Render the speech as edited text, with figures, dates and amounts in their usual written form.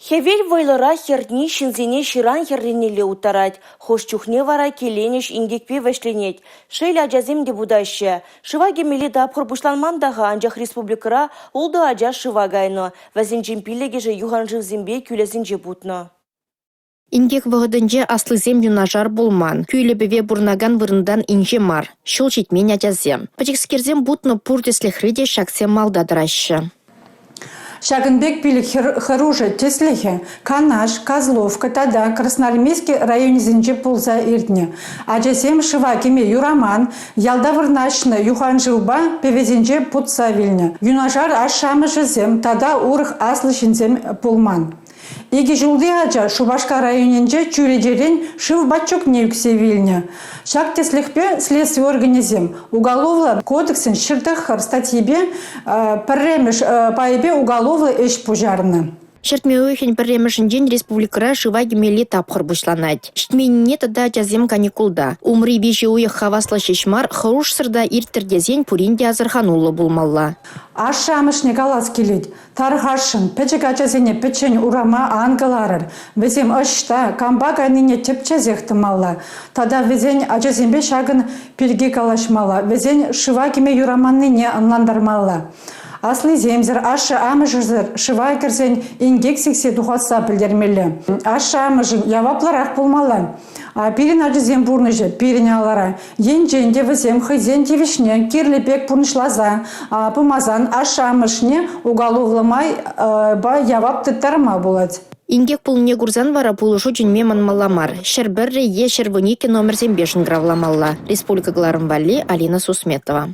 Хӗвел вӑйлӑрах хӗртни ҫынсене ҫыран хӗрринелле уттарать. Хӑш чухне вара киленӗҫ инкекпе вӗҫленет. Шел, ачасем те путаҫҫӗ. Шыва кӗмелли тапхӑр пуҫланман та-ха, анчах республикӑра 6 ача шыва кайнӑ. Вӗсенчен пиллӗкӗшӗ юхан шывсемпе кӳлӗсенче путнӑ. Инкек вӑхӑтӗнче аслисем юнашар пулман. Кӳлӗ-пӗве пурӑнакан вырӑнтан инҫе мар. Ҫул ҫитмен ачасем. Пӗчӗкскерсем путнӑ пур тӗслӗхре те ҫаксем малта тӑраҫҫӗ. Ҫакӑн пек пилӗк хӑрушӑ тӗслӗхӗ Канаш, Козловка тата Красноармейски районӗсенче пулса иртнӗ. Ачасем шыва кӗме юраман, ялта вырнаҫнӑ юханшывпа пӗвесенче путса вилнӗ. Юнашар ашшӗ-амӑшӗсем тата урӑх аслӑ ҫынсем пулман. Икӗ ҫулти ача Шупашкар районӗнче чӳречерен шыв бачокне ӳксе вилнӗ. Ҫак тӗслӗхпе следстви органӗсем Уголовлӑ кодексӑн 109 статйипе пӗрремӗш пайӗпе уголовлӑ ӗҫ пуҫарнӑ. Ҫӗртме уйӑхӗн пӗрремӗшӗнчен республикӑра шыва кӗмелли тапхӑр пуҫланать. Ҫитменнине тата ачасем каникулта. Умри виҫӗ уйӑх хаваслӑ ҫеҫ мар, хӑрушсӑр та ирттӗр тесен пурин те асӑрхануллӑ пулмалла. Ашшӗ-амӑшне калас килет, Тархасшӑн, пӗчӗк ачасене пӗччен урама ан кӑларӑр. Вӗсем ӑҫта, кампа кайнине тӗпчесех тӑмалла. Тата вӗсен ачасемпе ҫакӑн пирки калаҫмалла, вӗсен шыва кӗме юраманнине ӑнлантармалла. Аслисемсӗр, ашшӗ-амӑшӗсӗр шыва кӗрсен инкек сиксе тухасса пӗлтермелле. Ашшӗ-амӑшӗн яваплӑрах пулмалла. Пирӗн ачасен пурнӑҫӗ пирӗн алӑра. Енчен те вӗсем хӑйсен тивӗҫне кирлӗ пек пурнӑҫласа пымасан ашшӗ-амӑшне уголовлӑ майпа явап тыттарма пулать. Инкек пулнине курсан вара пулӑшу чӗнме манмалла мар. 101 е 112 номерсемпе шӑнкӑравламалла. Республика кӑларӑм валли Алина Сусметова.